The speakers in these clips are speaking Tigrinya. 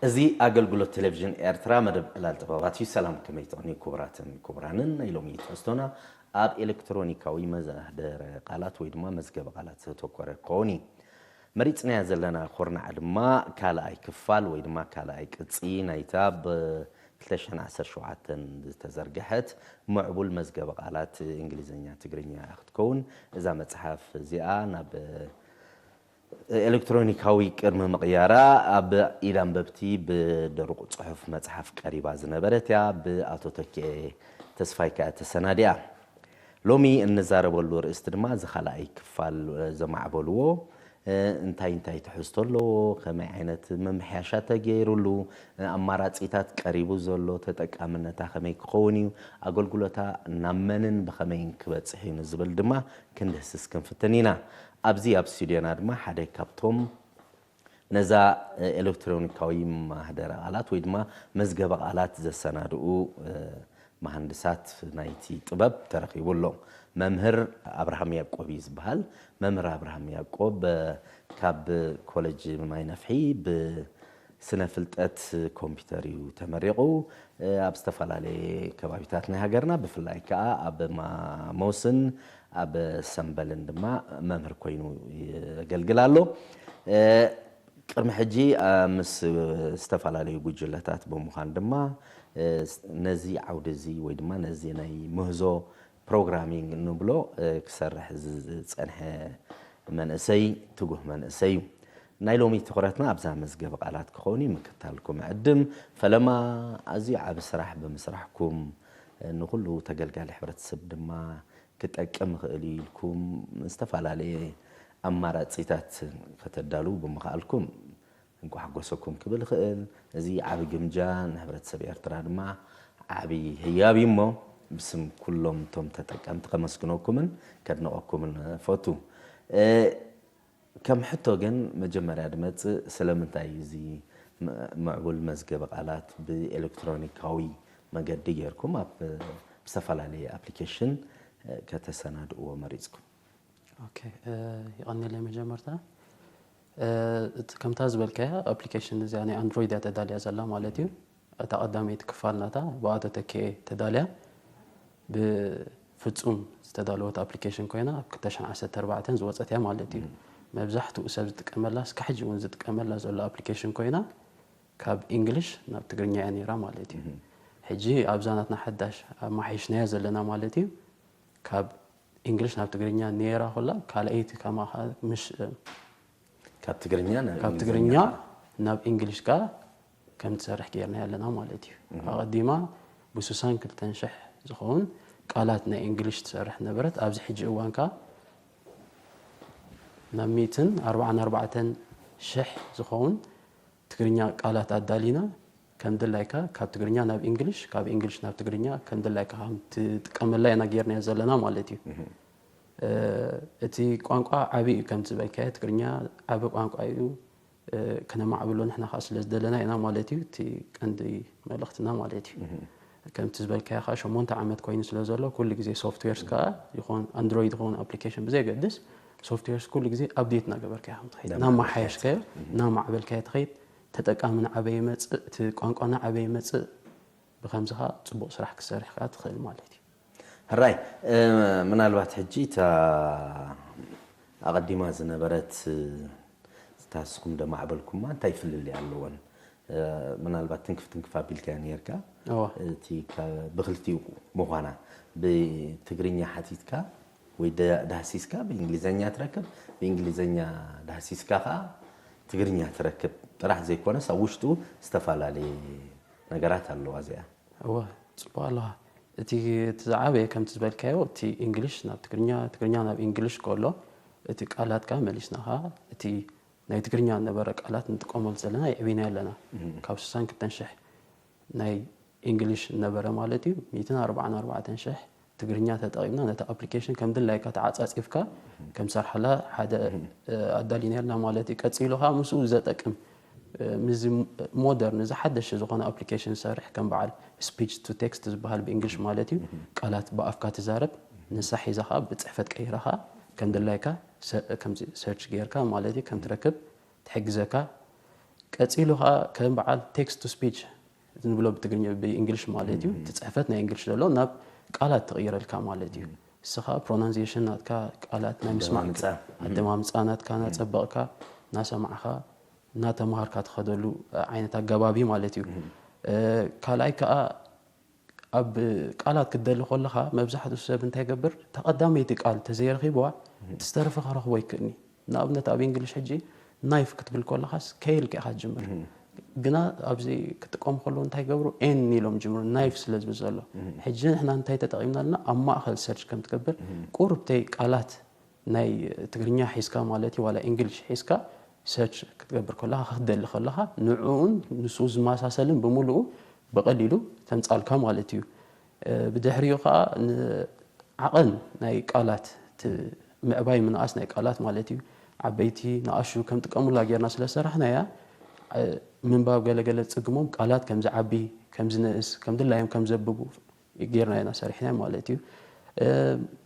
እዚ ኣገልግሎት ቴሌቪዥን ኤርትራ፣ መደብ ዕላል ጥበባት እዩ። ሰላም፣ ከመይ ትኾኑ ክቡራትን ክቡራንን? ናይ ሎሚ ትሕዝቶና ኣብ ኤሌክትሮኒካዊ መዛህደረ ቃላት ወይ ድማ መዝገበ ቃላት ዘተኮረ ክኸውን እዩ። መሪጽናያ ዘለና ኩርናዕ ድማ ካልኣይ ክፋል ወይ ድማ ካልኣይ ቅጺ ናይታ ብ ክልተ ሽሕን ዓሰርተ ሸውዓተን ዝተዘርግሐት ምዕቡል መዝገበ ቃላት እንግሊዝኛ ትግርኛ ክትከውን፣ እዛ መጽሓፍ እዚኣ ናብ ኤሌክትሮኒካዊ ቅድሚ ምቕያራ፣ ኣብ ኢድ ኣንበብቲ ብደሩቕ ጽሑፍ መጽሓፍ ቀሪባ ዝነበረት እያ። ብኣቶ ተኪኤ ተስፋይ ከኣ ተሰናዲኣ። ሎሚ እንዛረበሉ ርእስቲ ድማ እዚ ካልኣይ ክፋል ዘማዕበልዎ እንታይ እንታይ ትሕዝቶ ኣለዎ፣ ከመይ ዓይነት ምምሕያሻት ተገይሩሉ፣ ኣማራጺታት ቀሪቡ ዘሎ ተጠቃምነታ ከመይ ክኸውን እዩ፣ ኣገልግሎታ ናብ መንን ብኸመይን ክበጽሕ እዩ ንዝብል ድማ ክንድህስስ ክንፍትን ኢና። ኣብዚ ኣብ ስቱድዮና ድማ ሓደ ካብቶም ነዛ ኤሌክትሮኒካዊ ማህደረ ቃላት ወይ ድማ መዝገበ ቃላት ዘሰናድኡ መሃንድሳት ናይቲ ጥበብ ተረኺቡ ኣሎ። መምህር ኣብርሃም ያዕቆብ እዩ ዝበሃል። መምህር ኣብርሃም ያዕቆብ ካብ ኮሌጅ ማይ ነፍሒ ብስነ ፍልጠት ኮምፒውተር እዩ ተመሪቑ። ኣብ ዝተፈላለየ ከባቢታት ናይ ሃገርና፣ ብፍላይ ከዓ ኣብ ማሞስን ኣብ ሰምበልን ድማ መምህር ኮይኑ የገልግል ኣሎ። ቅድሚ ሕጂ ምስ ዝተፈላለዩ ጉጅለታት ብምዃን ድማ ነዚ ዓውዲ እዚ ወይ ድማ ነዚ ናይ ምህዞ ፕሮግራሚንግ እንብሎ ክሰርሕ ዝፀንሐ መንእሰይ፣ ትጉህ መንእሰይ እዩ። ናይ ሎሚ ትኹረትና ኣብዛ መዝገብ ቃላት ክኸውን እዩ። ምክታልኩም ዕድም ፈለማ ኣዝዩ ዓቢ ስራሕ ብምስራሕኩም ንኹሉ ተገልጋሊ ሕብረተሰብ ድማ ክጠቅም ይኽእል እዩ ኢልኩም ዝተፈላለየ ኣማራጺታት ከተዳልዉ ብምኽኣልኩም እንኳዕ ሓጎሰኩም ክብል ይኽእል። እዚ ዓቢ ግምጃ ንሕብረተሰብ ኤርትራ ድማ ዓቢ ህያብ እዩ እሞ ብስም ኩሎም እቶም ተጠቀምቲ ከመስግነኩምን ከድንቐኩምን እፈቱ። ከም ሕቶ ግን መጀመርያ ድመጽእ ስለምንታይ እዩ እዚ ምዕቡል መዝገበ ቃላት ብኤሌክትሮኒካዊ መገዲ ጌርኩም ኣብ ብዝተፈላለየ ኣፕሊኬሽን ከተሰናድእዎ መሪጽኩም? ኦኬ፣ ይቐንየለይ። መጀመርታ እቲ ከምታ ዝበልካያ ኣፕሊኬሽን እዚኣ ናይ ኣንድሮይድ እያ ተዳልያ ዘላ ማለት እዩ። እታ ቀዳመይቲ ክፋል ናታ ብኣቶ ተኪኤ ተዳልያ ብፍጹም ዝተዳለወት ኣፕሊኬሽን ኮይና ኣብ ክልተ ሽሕን ዓሰርተ ኣርባዕተን ዝወፀት እያ ማለት እዩ። መብዛሕትኡ ሰብ ዝጥቀመላ እስካብ ሕጂ እውን ዝጥቀመላ ዘሎ ኣፕሊኬሽን ኮይና ካብ ኢንግሊሽ ናብ ትግርኛ እያ ነይራ ማለት እዩ። ሕጂ ኣብዛ ናትና ሓዳሽ ኣማሓይሽናያ ዘለና ማለት እዩ። ካብ ኢንግሊሽ ናብ ትግርኛ ነይራ ኩላ ካልኣይቲ ከማኻ ምሽ ካብ ትግርኛ ናብ ካብ እንግሊዝኛ። ትግርኛ ናብ ኢንግሊሽ ከኣ ከም ትሰርሕ ገይርና ኣለና ማለት እዩ። ኣቐዲማ ብስሳን ክልተን ሽሕ ዝኸውን ቃላት ናይ ኢንግሊሽ ትሰርሕ ነበረት። ኣብዚ ሕጂ እዋን ከኣ ናብ ሚእትን ኣርባዓን ኣርባዕተን ሽሕ ዝኸውን ትግርኛ ቃላት ኣዳሊና ከም ድላይካ ካብ ትግርኛ ናብ ኢንግሊሽ ካብ ኢንግሊሽ ናብ ትግርኛ ከም ድላይካ ከም ትጥቀመላ ኢና ጌርናዮ ዘለና ማለት እዩ። እቲ ቋንቋ ዓቢ እዩ ከም ዝበልካዮ ትግርኛ ዓቢ ቋንቋ እዩ። ክነማዕብሎ ንሕና ከዓ ስለ ዝደለና ኢና ማለት እዩ እቲ ቀንዲ መልእኽትና ማለት እዩ። ከምቲ ዝበልካዮ ከዓ ሸሞንተ ዓመት ኮይኑ ስለ ዘሎ ኩሉ ግዜ ሶፍትዌርስ ከዓ ይኹን ኣንድሮይድ ይኹን ኣፕሊኬሽን ብዘየገድስ ሶፍትዌርስ ኩሉ ግዜ ኣፕዴት እናገበርካዮ ከም ትኸይድ እናመሓየሽካዮ እናማዕበልካዮ ትኸይድ ተጠቃሚ ናዓበየ ይመፅእ እቲ ቋንቋ ናዓበየ ይመፅእ ብከምዚ ከዓ ፅቡቅ ስራሕ ክትሰርሕ ከዓ ትኽእል ማለት እዩ። ሕራይ ምናልባት ሕጂ እታ ኣቐዲማ ዝነበረት እታ ንስኹም ደማዕበልኩማ እንታይ ፍልልይ ኣለወን? ምናልባት ትንክፍ ትንክፍ ኣቢልካያ ነርካ እወ። እቲ ብክልቲኡ ምዃና ብትግርኛ ሓቲትካ ወይ ደ- ዳህሲስካ ብእንግሊዘኛ ትረክብ ብእንግሊዘኛ ዳህሲስካ ከዓ ትግርኛ ትረክብ ጥራሕ ዘይኮነስ ኣብ ውሽጡ ዝተፈላለየ ነገራት ኣለዋ እዚኣ እወ ጽቡቅ ኣለኻ። እቲ እቲ ዝዓበየ ከምቲ ዝበልካዮ እቲ እንግሊሽ ናብ ትግርኛ ትግርኛ ናብ እንግሊሽ ከሎ እቲ ቃላት ከዓ መሊስና ከዓ እቲ ናይ ትግርኛ ነበረ ቃላት ንጥቀመሉ ዘለና ይዕብና ኣለና ካብ ስሳን ክልተን ሽሕ ናይ እንግሊሽ ነበረ ማለት እዩ ሚእትን ኣርባዓን ኣርባዕተን ሽሕ ትግርኛ ተጠቒምና ነቲ ኣፕሊኬሽን ከም ድላይካ ተዓጻጺፍካ ከም ሰርሓላ ሓደ ኣዳሊና ኣለና ማለት እዩ ቀጺሉ ከዓ ምስኡ ዘጠቅም ምስዚ ሞደርን ዝሓደሸ ዝኾነ ኣፕሊኬሽን ዝሰርሕ ከም በዓል ስፒች ቱ ቴክስት ዝበሃል ብእንግሊሽ ማለት እዩ ቃላት ብኣፍካ ትዛረብ ንሳ ሒዛ ከዓ ብፅሕፈት ቀይራ ከዓ ከም ድላይካ ከምዚ ሰርች ገይርካ ማለት እዩ ከም ትረክብ ትሕግዘካ ቀጺሉ ከዓ ከም በዓል text to speech ንብሎ ብትግርኛ፣ ብእንግሊሽ ማለት እዩ። እቲ ጽሕፈት ናይ እንግሊሽ ዘሎ ናብ ቃላት ትቕይረልካ ማለት እዩ። እስኻ pronunciation ናትካ፣ ቃላት ናይ ምስማዕ ኣደማምጻ። ኣደማምጻ ናትካ እናጸበቕካ፣ እናሰማዕካ፣ እናተምሃርካ ትኸደሉ ዓይነት ኣገባብ እዩ ማለት እዩ። እ፣ ካልኣይ ከዓ ኣብ ቃላት ክትደሊ ከለኻ መብዛሕትኡ ሰብ እንታይ ይገብር? ተቐዳመይቲ ቃል ተዘይረኺብዋ እቲ ዝተረፈ ከረኽቦ ይክእልኒ። ንኣብነት ኣብ እንግሊሽ ሕጂ ናይፍ ክትብል ከለኻስ ከይልካ ኢኻ ትጅምር። ግና ኣብዚ ክጥቀሙ ከለዉ እንታይ ይገብሩ? ኤን ኢሎም ጅምሩ፣ ናይፍ ስለ ዝብል ዘሎ። ሕጂ ንሕና እንታይ ተጠቒምና ኣለና? ኣብ ማእኸል ሰርች ከም ትገብር ቁሩብተይ ቃላት ናይ ትግርኛ ሒዝካ ማለት እዩ፣ ዋላ እንግሊሽ ሒዝካ ሰርች ክትገብር ከለኻ፣ ክትደሊ ከለኻ ንዕኡን ንሱ ዝመሳሰልን ብምሉኡ ብቐሊሉ ተምጻልካ ማለት እዩ። እ፣ ብድሕሪኡ ኸዓ ንዓቐን ናይ ቃላት፣ እቲ ምዕባይ ምንኣስ ናይ ቃላት ማለት እዩ። ዓበይቲ ንኣሹ ከም ጥቀሙላ ጌርና ስለ ሰራሕናያ፣ እ፣ ምንባብ ገለገለ ዝጽግሞም ቃላት ከም ዝዓቢ፣ ከም ዝንእስ፣ ከም ድላዮም ከም ዘብቡ ጌርና ኢና ሰሪሕና ማለት እዩ። እ፣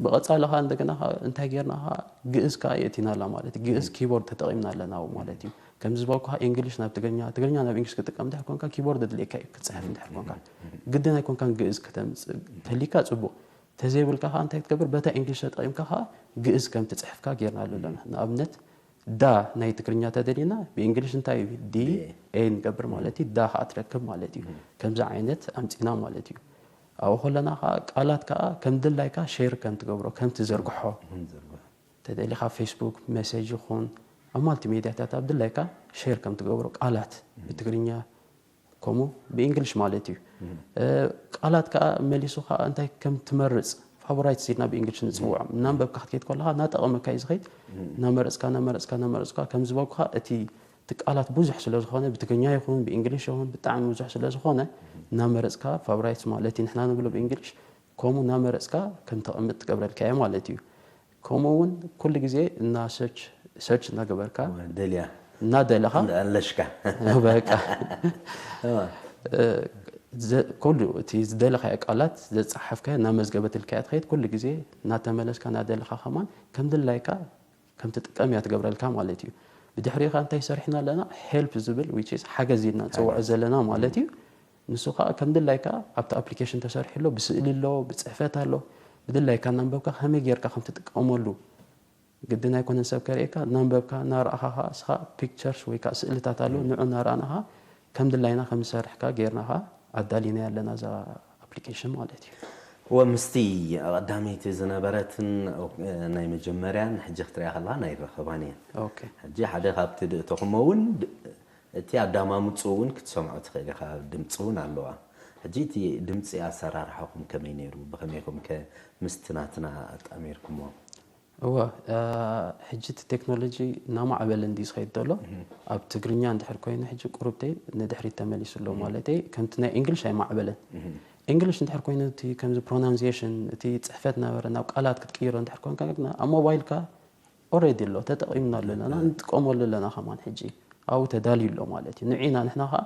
ብቐጻሊ ኸዓ እንደገና ኸዓ እንታይ ጌርና ኸዓ ግእዝ ከኣ የእቲና ኣላ ማለት እዩ። ግእዝ ኪቦርድ ተጠቒምና ኣለና ኣብኡ ማለት እዩ። ከምዚ ዝበልኩኻ እንግሊሽ ናብ ትግርኛ፣ ትግርኛ ናብ እንግሊሽ ክትጥቀም እንድሕር ኮንካ ኪቦርድ ኣድልየካ እዩ ክትጽሕፍ እንድሕር ኮንካ። ግድን ኣይኮንካን ግእዝ ከተምጽእ ተሊካ ጽቡቕ። ተዘይብልካ ኸዓ እንታይ ክትገብር? በታ እንግሊሽ ተጠቒምካ ኸዓ ግእዝ ከም ትጽሕፍካ ጌርና ኣለና። ንኣብነት ዳ ናይ ትግርኛ ተደሊና ብእንግሊሽ እንታይ እዩ? ዲ ኤ ንገብር ማለት እዩ። ዳ ኸዓ ትረክብ ማለት እዩ። ከምዚ ዓይነት ኣምጺና ማለት እዩ። ኣብኡ ከለና ኸዓ ቃላት ከኣ ከም ድላይካ ሼር ከም ትገብሮ፣ ከም ትዘርግሖ። ተደሊኻ ፌስቡክ፣ ሜሴጅ ይኹን ኣብ ማልቲ ሜድያታት ኣብ ድላይካ ሼር ከም ትገብሮ ቃላት ብትግርኛ ከምኡ ብእንግሊሽ ማለት እዩ። እ፣ ቃላት ከኣ መሊሱ ከኣ እንታይ ከም ትመርጽ፣ ፋቮራይትስ ኢልና ብእንግሊሽ ንጽውዖም። እናንበብካ ክትከይድ ከለኻ እናጠቐመካ እዩ ዝኸይድ። እናመረጽካ፣ እናመረጽካ፣ እናመረጽካ፣ ከም ዝበልኩኻ እቲ፣ እቲ ቃላት ብዙሕ ስለ ዝኾነ፣ ብትግርኛ ይኹን ብእንግሊሽ ይኹን ብጣዕሚ ብዙሕ ስለ ዝኾነ፣ እናመረጽካ፣ ፋቮራይትስ ማለት እዩ ንሕና ንብሎ ብእንግሊሽ፣ ከምኡ እናመረጽካ ከም ተቐምጥ ትገብረልካ እያ ማለት እዩ። ከምኡ እውን ኩሉ ግዜ እና ሰርች፣ ሰርች እናገበርካ፣ ደልያ። እናደለኻ ኣለሽካ። በቃ። እዋ። እ፣ ዘ-፣ ኩሉ እቲ ዝደለኻዮ ቃላት ዘጸሓፍካዮ እናመዝገበትልካ እያ ትኸይድ። ኩሉ ግዜ እናተመለስካ እናደለኻ ከማን ከም ድላይካ ከም ትጥቀም እያ ትገብረልካ ማለት እዩ። ብድሕሪኻ እንታይ ሰሪሕና ኣለና? ሄልፕ ዝብል፣ which is ሓገዝ ኢልና ንጽውዖ ዘለና ማለት እዩ። ንሱ ኸዓ ከም ድላይካ ኣብቲ ኣፕሊኬሽን ተሰሪሑ ኣሎ፣ ብስእሊ ኣሎ፣ ብጽሕፈት ኣሎ። ብድላይካ እናንበብካ ከመይ ጌርካ ከም ትጥቀመሉ፣ ግድን ኣይኮነን ሰብ ከርእየካ፣ እናንበብካ፣ እናረኣኻ ኸዓ እስኻ ፒክቸርስ ወይ ከዓ ስእልታት ኣሎ፣ ንዑ እናረኣና ኸዓ ከም ድላይና ከም ዝሰርሕካ ጌርና ኸዓ ኣዳሊናያ ኣለና እዛ ኣፕሊኬሽን ማለት እዩ። እወ፣ ምስቲ ቀዳመይቲ ዝነበረትን ናይ መጀመርያን ሕጂ ክትሪኣ ከለኻ ናይ ረኸባን እየን። ኦኬ። ሕጂ ሓደ ካብቲ ድእተኹሞ እውን ድ-፣ እቲ ኣዳማምፅኡ እውን ክትሰምዖ ትኽእል ኢኻ፣ ድምፂ እውን ኣለዋ። ሕጂ እቲ ድምፂ ኣሰራርሓኹም ከመይ ነይሩ? ብኸመይ ኢኹም ከ ምስቲ ናትና ኣጣሚርኩሞ? እወ፣ እ፣ ሕጂ እቲ ቴክኖሎጂ እናማዕበለ እንድዩ ዝኸይድ ዘሎ። ኣብ ትግርኛ እንድሕር ኮይኑ ሕጂ ቁሩብተይ ንድሕሪት ተመሊሱ ኣሎ ማለተይ፣ ከምቲ ናይ እንግሊሽ ኣይማዕበለን። እንግሊሽ እንድሕር ኮይኑ እቲ ከምዚ ፕሮናንሲዬሽን፣ እቲ ጽሕፈት ነበረ ናብ ቃላት ክትቅይሮ እንድሕር ኮንካ ግና ኣብ ሞባይልካ ኦሬዲ ኣሎ፣ ተጠቒምናሉ ኣለና፣ ንጥቀመሉ ኣለና ከማን ሕጂ። ኣብኡ ተዳልዩ ኣሎ ማለት እዩ። ንዒና ንሕና ኸኣ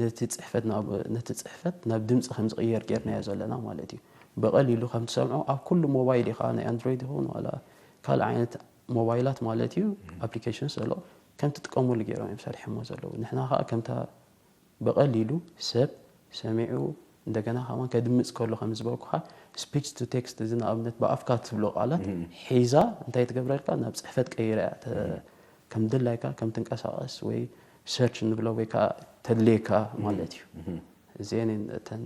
ነቲ ጽሕፈት ናብ፣ ነቲ ጽሕፈት ናብ ድምጺ ከም ዝቕየር ጌርናዮ ዘለና ማለት እዩ። ብቐሊሉ ከም ትሰምዖ ኣብ ኩሉ ሞባይል ኢኻ፣ ናይ ኣንድሮይድ ይኹን ዋላ ካልእ ዓይነት ሞባይላት ማለት እዩ፣ ኣፕሊኬሽንስ ዘሎ ከም ትጥቀመሉ ጌሮም እዮም ሰሪሖሞ ዘለዉ። ንሕና ኸኣ ከምታ ብቐሊሉ ሰብ ሰሚዑ እንደገና ከማን ከድምጽ ከሎ ከም ዝበልኩኻ ስፒች ቱ ቴክስት፣ እዚ ንኣብነት ብኣፍካ ትብሎ ቃላት ሒዛ እንታይ ትገብረልካ ናብ ጽሕፈት ቀይራ እያ ተ-፣ ከም ድላይካ ከም ትንቀሳቐስ ወይ ሰርች ንብሎ ወይ ከዓ ተድልየካ ማለት እዩ። እዚአን እየን እተን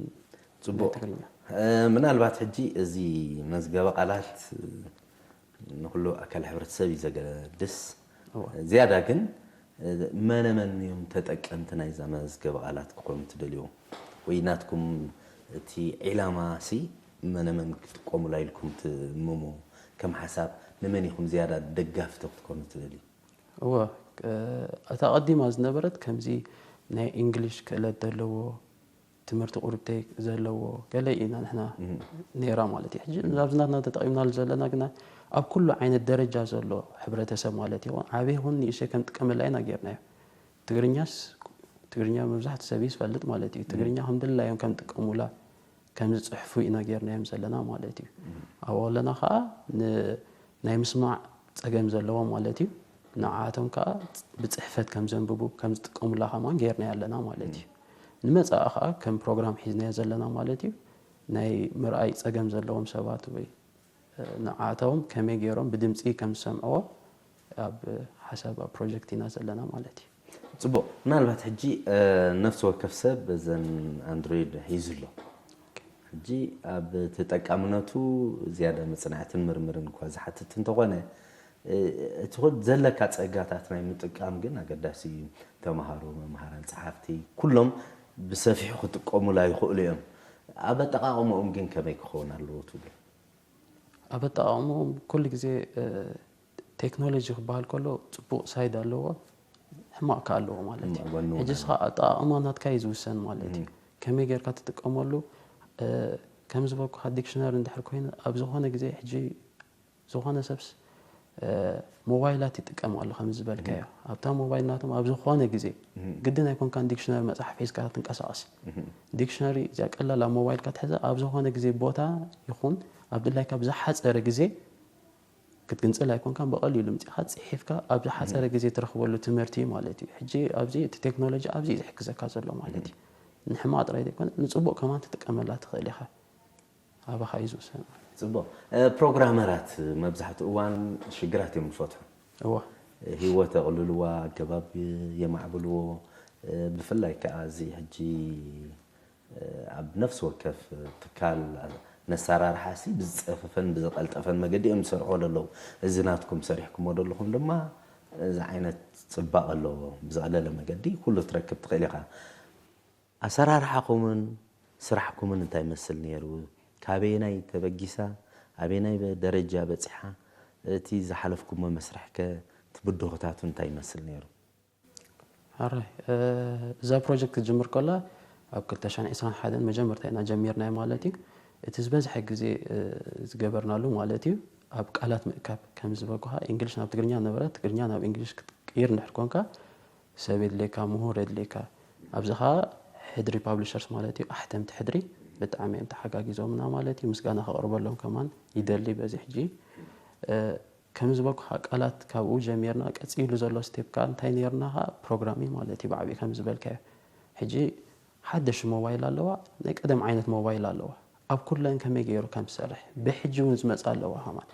ጽቡቕ። ናይ ትግርኛ። እ፣ ምናልባት ሕጂ እዚ መዝገበ ቃላት ንኹሉ ኣካል ሕብረተሰብ እዩ ዘገድስ። እወ። ዝያዳ ግን፣ እ፣ መነ መን እዮም ተጠቀምቲ ናይዛ መዝገበ ቃላት ክኾኑ ትደልዩ? ወይ ናትኩም እቲ ዒላማ ሲ መነ መን ክጥቀሙላ ኢልኩም ትእምሙ? ከም ሓሳብ ንመን ኢኹም ዝያዳ ደጋፍቲ ክትኮኑ ትደልዩ? እወ፣ እ፣ እታ ቀዲማ ዝነበረት ከምዚ ናይ እንግሊሽ ክእለት ዘለዎ ትምህርቲ ቁርብተይ ዘለዎ ገለ ኢና ንሕና እህ። ነይራ ማለት እዩ። ሕጂ ኣብዚ ናትና ተጠቒምናሉ ዘለና ግና ኣብ ኩሉ ዓይነት ደረጃ ዘሎ ሕብረተሰብ ማለት ይኹን ዓብዪ ይኹን ንእሽተይ ከም ጥቀመላ ኢና ጌርናዮ። ትግርኛስ፣ ትግርኛ መብዛሕትኡ ሰብ እዩ ዝፈልጥ ማለት እዩ። ትግርኛ ከም ድላዮም ከም ጥቀሙላ፣ ከም ዝጽሕፉ ኢና ጌርናዮም ዘለና ማለት እዩ። ኣብኡ ከለና ኸኣ ን-፣ ናይ ምስማዕ ጸገም ዘለዎም ማለት እዩ። ንዓቶም ከዓ ብፅሕፈት ከም ዘንብቡ ከም ዝጥቀሙላ ከማን ጌርና ኣለና ማለት እዩ። ንመፃኢ ከዓ ከም ፕሮግራም ሒዝናዮ ዘለና ማለት እዩ። ናይ ምርኣይ ፀገም ዘለዎም ሰባት ወይ ንዓቶም ከመይ ገይሮም ብድምፂ ከም ዝሰምዕዎ ኣብ ሓሳብ ኣብ ፕሮጀክት ኢና ዘለና ማለት እዩ። ፅቡቕ። ምናልባት ሕጂ ነፍሲ ወከፍ ሰብ በዘን ኣንድሮይድ ሒዙ ኣሎ። ሕጂ ኣብ ተጠቃምነቱ ዝያዳ መፅናዕትን ምርምርን እኳ ዝሓትት እንተኾነ እቲ ዘለካ ፀጋታት ናይ ምጥቃም ግን ኣገዳሲ እዩ። ተምሃሮ፣ መምሃራን፣ ፀሓፍቲ ኩሎም ብሰፊሑ ክጥቀሙላ ይኽእሉ እዮም። ኣብ ኣጠቓቕምኦም ግን ከመይ ክኸውን ኣለዎ ትብሉ? ኣብ ኣጠቓቕምኦም ኩሉ ግዜ ቴክኖሎጂ ክበሃል ከሎ ፅቡቕ ሳይድ ኣለዎ፣ ሕማቕ ከ ኣለዎ ማለት እዩ። ሕጂ ስኻ ኣጠቓቕማ ናትካ እዩ ዝውሰን ማለት እዩ። ከመይ ጌርካ ትጥቀመሉ ከም ዝበልኩኻ ዲክሽነሪ እንድሕር ኮይኑ ኣብ ዝኾነ ግዜ ሕጂ ዝኾነ ሰብስ ሞባይላት ይጥቀም ኣሎ ከም ዝበልካዮ ኣብታ ሞባይል ናቶም ኣብ ዝኾነ ግዜ ግድን ኣይኮንካን ዲክሽነሪ መፅሓፍ ሒዝካ ትንቀሳቐስ። ዲክሽነሪ እዚኣ ቀላል ኣብ ሞባይልካ ትሕዛ ኣብ ዝኾነ ግዜ ቦታ ይኹን ኣብ ድላይካ ብዝሓፀረ ግዜ ክትግንፅል ኣይኮንካን ብቐሊሉ ምፂኻ ፅሒፍካ ኣብ ዝሓፀረ ግዜ ትረኽበሉ ትምህርቲ ማለት እዩ። ሕጂ ኣብዚ እቲ ቴክኖሎጂ ኣብዚ እዩ ዝሕግዘካ ዘሎ ማለት እዩ። ንሕማቕ ጥራይ ዘይኮነ ንፅቡቕ ከማን ትጥቀመላ ትኽእል ኢኻ። ኣባኻ እዩ ዝውሰን። ፅቡቕ። ፕሮግራመራት መብዛሕትኡ እዋን ሽግራት እዮም ዝፈትሑ። እዋ ህይወት የቕልልዋ፣ ኣገባብ የማዕብልዎ። ብፍላይ ከዓ እዚ ሕጂ ኣብ ነፍሲ ወከፍ ትካል ነሰራርሓ ሲ ብዝፀፈፈን ብዝቐልጠፈን መገዲ እዮም ዝሰርሕዎ ዘለዉ። እዚ ናትኩም ሰሪሕኩሞ ዘለኹም ድማ እዚ ዓይነት ፅባቐ ኣለዎ። ብዝቐለለ መገዲ ኩሉ ትረክብ ትኽእል ኢኻ። ኣሰራርሓኹምን ስራሕኩምን እንታይ ይመስል ነይሩ? ካበየናይ ተበጊሳ ኣበየናይ ደረጃ በፂሓ? እቲ ዝሓለፍኩሞ መስርሕከ እቲ ብድሆታቱ እንታይ ይመስል ነይሩ? ሕራይ እዛ ፕሮጀክት ክትጅምር ከላ ኣብ ክልተ ሽሕን ዕስራን ሓደን መጀመርታ ኢና ጀሚርናዮ ማለት እዩ። እቲ ዝበዝሐ ግዜ ዝገበርናሉ ማለት እዩ ኣብ ቃላት ምእካብ ከም ዝበልኩኻ እንግሊሽ ናብ ትግርኛ ነበረ ትግርኛ ናብ እንግሊሽ ክትቅይር እንድሕር ኮንካ ሰብ የድልየካ፣ ምሁር የድልየካ። ኣብዚ ኸዓ ሕድሪ ፓብሊሸርስ ማለት እዩ፣ ኣሕተምቲ ሕድሪ ብጣዕሚ እዮም ተሓጋጊዞምና ማለት እዩ። ምስጋና ከቕርበሎም ከማን ይደሊ። በዚ ሕጂ ከም ዝበልኩኻ ቃላት ካብኡ ጀሚርና ቀፂሉ ዘሎ ስቴፕ ከዓ እንታይ ነይርና ከዓ ፕሮግራሚንግ ማለት እዩ ብዓብዩ ከም ዝበልካዮ። ሕጂ ሓደሽ ሞባይል ኣለዋ፣ ናይ ቀደም ዓይነት ሞባይል ኣለዋ። ኣብ ኩለን ከመይ ገይሩ ከም ዝሰርሕ ብሕጂ እውን ዝመፅእ ኣለዋ ከማን።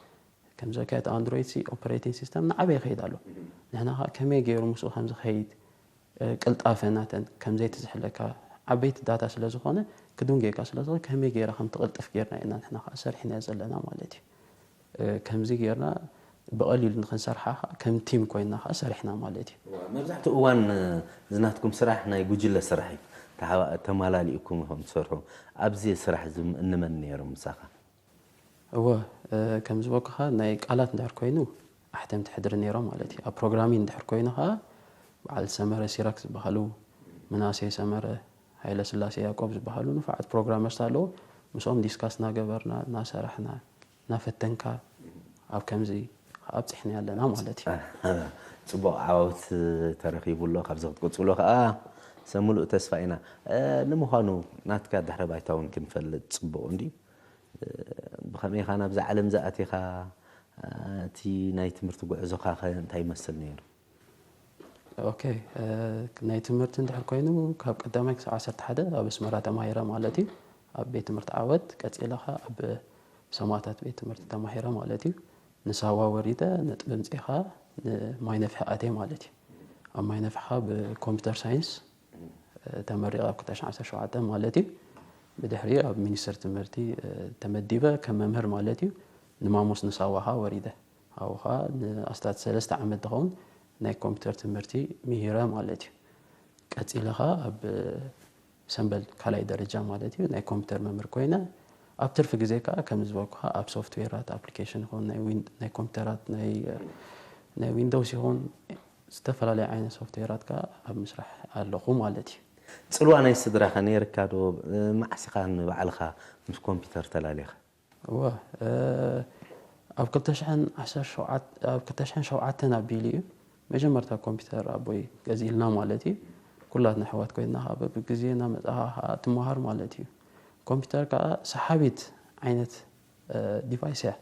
ከምዚ ከየት ኣንድሮይድ ሲ ኦፐሬቲንግ ሲስተም ንዓበይ ይኸይድ ኣሎ። ንሕና ከዓ ከመይ ገይሩ ምስኡ ከም ዝኸይድ ቅልጣፈ ናተን ከም ዘይትዝሕለካ ዓበይቲ ዳታ ስለ ዝኾነ ክዱን ጌርካ ስለ ዝኾነ ከመይ ገይራ ከም ትቕልጥፍ ጌርና ኢና ንሕና ከዓ ሰሪሕናዮ ዘለና ማለት እዩ። ከምዚ ጌርና ብቐሊሉ ንክንሰርሓ ከዓ ከም ቲም ኮይና ከዓ ሰሪሕና ማለት እዩ። መብዛሕትኡ እዋን ዝናትኩም ስራሕ ናይ ጉጅለ ስራሕ እዩ። ተሓባ- ተማላሊእኩም ኢኹም ትሰርሑ። ኣብዚ ስራሕ እዚ እንመን ነይሮም ምሳኻ? እወ ከም ዝበልኩኻ ናይ ቃላት እንድሕር ኮይኑ ኣሕተምቲ ሕድሪ ነይሮም ማለት እዩ። ኣብ ፕሮግራሚንግ እንድሕር ኮይኑ ከዓ በዓል ሰመረ ሲራክ ዝበሃሉ፣ ምናሴ ሰመረ፣ ሃይለ ስላሴ ያዕቆብ ዝበሃሉ ንፉዓት ፕሮግራመርስ ኣለዉ። ምስኦም ዲስካስ እናገበርና እናሰራሕና እናፈተንካ ኣብ ከምዚ ኣብፂሕና ኣለና ማለት እዩ። ፅቡቕ ዓወት ተረኺቡ ኣሎ። ካብዚ ክትቅፅሎ ከዓ ሰብ ሙሉእ ተስፋ ኢና። ንምዃኑ ናትካ ድሕረ ባይታ እውን ክንፈልጥ ፅቡቕ እንድዩ። ብኸመይ ኢኻ ናብዛ ዓለም ዝኣቲኻ? እቲ ናይ ትምህርቲ ጉዕዞኻ ኸ እንታይ ይመስል ነይሩ? ኦኬ፣ ናይ ትምህርቲ እንድሕር ኮይኑ ካብ ቀዳማይ ክሳብ ዓሰርተ ሓደ ኣብ ኣስመራ ተማሂረ ማለት እዩ። ኣብ ቤት ትምህርቲ ዓወት ቀፂለ ኸ ኣብ ሰማእታት ቤት ትምህርቲ ተማሂረ ማለት እዩ። ንሳዋ ወሪደ ነጥቢ ኣምፂእኻ ንማይ ነፍሒ ኣትየ ማለት እዩ። ኣብ ማይ ነፍሒ ኸ ብኮምፒውተር ሳይንስ ተመሪቐ ኣብ ክልተ ሽሕን ዓሰርተ ሸውዓተን ማለት እዩ። ብድሕሪኡ ኣብ ሚኒስቴር ትምህርቲ ተመዲበ ከም መምህር ማለት እዩ። ንማሞስ ንሳዋ ኸ ወሪደ ኣብኡ ኸ ንኣስታት ሰለስተ ዓመት ዝኸውን ናይ ኮምፒውተር ትምህርቲ ምሂረ ማለት እዩ። ቀፂለ ኸ ኣብ ሰምበል ካልኣይ ደረጃ ማለት እዩ ናይ ኮምፒውተር መምህር ኮይነ ኣብ ትርፊ ግዜ ከዓ ከም ዝበልኩኻ ኣብ ሶፍትዌራት ኣፕሊኬሽን ይኹን ናይ ዊን- ናይ ኮምፒውተራት ናይ ናይ ዊንዶውስ ይኹን ዝተፈላለዩ ዓይነት ሶፍትዌራት ከዓ ኣብ ምስራሕ ኣለኹ ማለት እዩ። ፅልዋ ናይ ስድራኸ ነይርካ ዶ? መዓስ ኢኻ ንባዕልኻ ምስ ኮምፒውተር ተላሊኻ? እወ ኣብ ክልተ ሽሕን ዓሰርተ ሸውዓተ ኣብ ክልተ ሽሕን ሸውዓተን ኣቢሉ እዩ መጀመርታ ኮምፒውተር ኣቦይ ገዚእልና ማለት እዩ። ኩላትና ኣሕዋት ኮይንና ከዓ በብግዜ እናመፃኻ ከዓ ትመሃር ማለት እዩ። ኮምፒውተር ከዓ ሰሓቢት ዓይነት ዲቫይስ እያ።